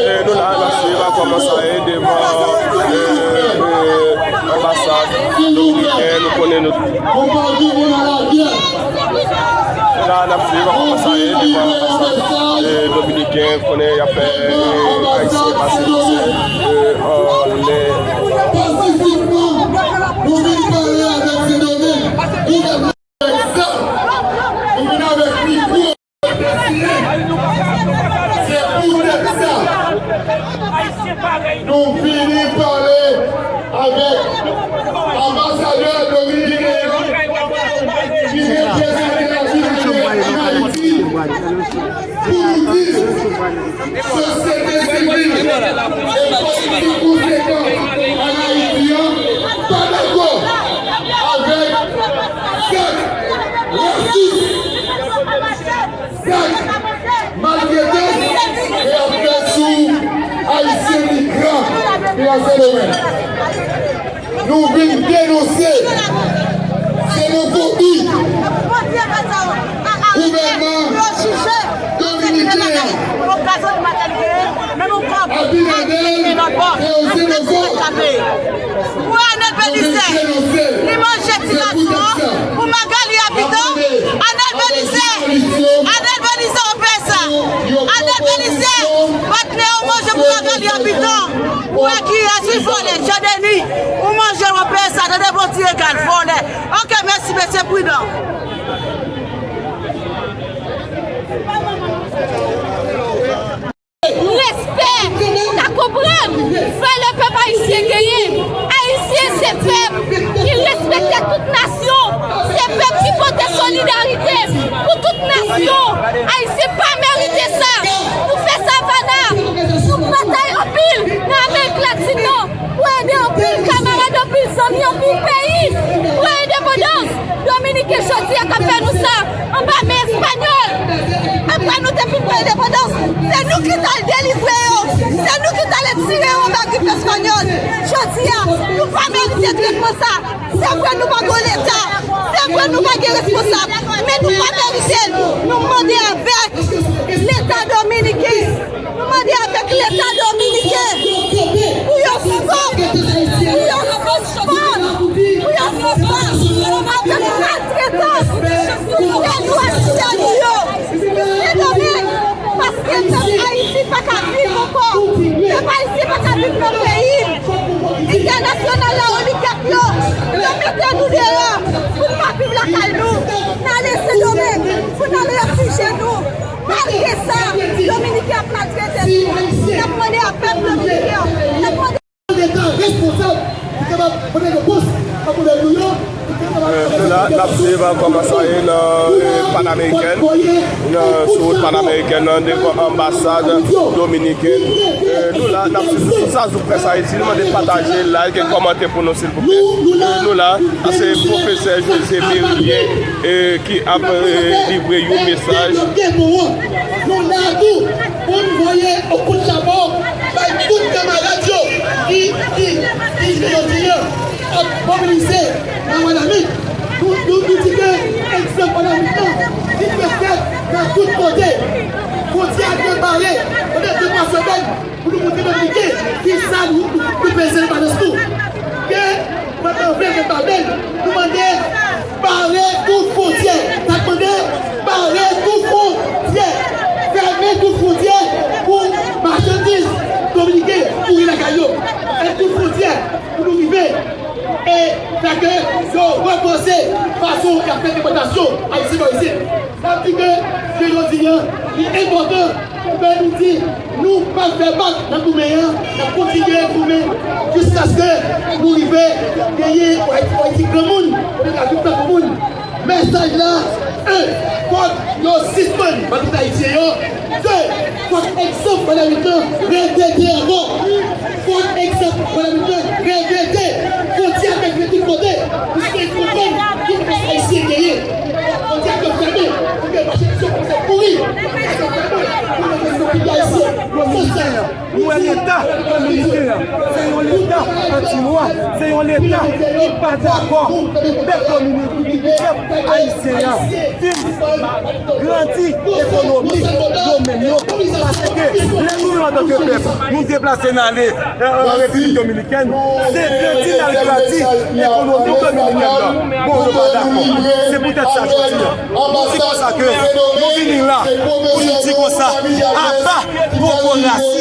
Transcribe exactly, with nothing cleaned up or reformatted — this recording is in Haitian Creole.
E nou la, n ap swiv a kòman sa ye devan, e, e, anbasad dominikèn, nou konnen nou. Nou la, n ap swiv a kòman sa ye devan anbasad, e, dominiken, konnen y ap fè, e, ayisyen pase, e, anlè. Pasifikman, nou vin pale avèk Sendomeng. Gouvènman avèk zam, nou vin avèk mikwo. Se poutèt sa, nou vini pale avèk anbasadè dominiken an ki reprezante Ladominiken ann Ayiti pou nou di sosyete sivil e pati ki konsekan ann Ayiti an pa dakò avèk zak rasis, zak maltretans e ap fèt sou Ayisyen migran ki nan Sendomeng. Nou vin denonse ksenofobi gouvènman dominiken an. Abinader se yon ksenofòb. Pou Anèl Belize, li manje ti nasyon, pou Magali Abitan, Anèl Belize, Anèl Belize, ou pè sa, Anèl Belize, patnè ou manje pou Magali Abitan, ou wè ki rès li vòlè, Jan Deni, ou manje ou pè sa, tande bon ti regal vòlè. Ok, mèsi, mesye, pridan. Respè, ou ka konprann, fè lepèp ayisyen genyen. Ayisyen se pèp ki respekte tout nasyon, se pèp ki pote solidarite pou tout nasyon. Ayisyen pa merite sa. Nou fè savana, nou batay anpil nan Amerik Latin nan. Pou ede anpil kamarad, anpil zanmi, anpil peyi. Pran endepandans. Dominiken jodi a k ap fè nou sa anba men espanyòl. Apre nou te fin pran endepandans, se nou ki t al delivre yo. Se nou ki t al retire yo anba grif espanyòl. Jodi a, nou pa merite tretman sa. Se vre nou pa gen leta. Se vre nou pa gen responsab. Men nou pa merite l. Nou mande avèk leta dominiken. Nou mande avèk leta dominiken pou yo stop, pou yo sispann, pou yo sispann avèk maltretans sou tè nou ak sè nou yo. Sendomeng, paske pèp Ayiti pa ka viv ankò. Pèp Ayiti pa ka viv nan peyi l. Entènasyonal la, oligak yo, yo mete nou deyò pou n pa viv lakay nou. N ale Sendomeng pou n al refijye nou. Malgre sa, dominiken ap maltrete nou. N ap mande a pèp dominiken an, n ap mande. Leta responsab ki kapab pote repons a pwoblèm nou yo. E, nou la, n ap swiv kòman sa ye nan, e, Panamerikèn, nan, sou wout Panamerikèn nan, devan anbasad dominiken. E, nou la, n ap swiv sou sa sou Près Ayiti. Nou mande pataje, like e kòmante pou nou, silvouplè. E, nou la, a se pwofesè José Mérillé, e, ki ap, e, livre yon mesaj. Nou la tou pou n voye yon kout chapo bay tout kamarad yo ki, ki, ki jodi a ap mobilize nan Wanament. Tout kote, fwontyè a dwe bare pandan de twa semèn pou nou montre Dominiken kisa nou, nou, nou peze nan balans nou. Ke pandan ven ven babèl, nou mande bare tout fwontyè. Sa k mande bare tout fwontyè. Fèmen tout fwontyè pou machandiz dominiken kouri lakay yo. Fèmen tout fwontyè pou nou rive e fè ke yo ranfòse fason y ap fè depòtasyon ayisyen bò isit. Sa vle di ke, ke jodi a, li enpòtan pou ke nou di, nou p ap fè bak nan goumen an, n ap kontinye goumen jiskaske nou rive genyen yon Ayiti, yon Ayiti granmoun, kote n ka viv tankou moun. Mesaj la, en, fòk yo sispann bann ayisyen yo. De, fòk egzanp Pandamittan repete ankò. Fòk egzanp Pandamittan repete. Fwontyè a dwe vire tout kote. Pou se konprann ki pèp ayisyen genyen. Fwontyè a dwe fèmen. Pou ke mache sou kòmse kouri. Pou ke fèmen. Pou ke fèmen. Nou wè Leta dominiken an, se yon Leta anti-nwa, se yon Leta ki pa dakò pou pèp dominiken, pou pèp ayisyen an vin grandi ekonomi yo menm yo, paske lè nou menm antanke pèp, nou deplase n ale, euh, an Repiblik Dominikèn, se grandi n al grandi ekonomi dominikèn nan. Bon, yo pa dakò. Se poutèt sa jodi a, nou di konsa ke nou vini la pou nou di konsa, aba poko rasis.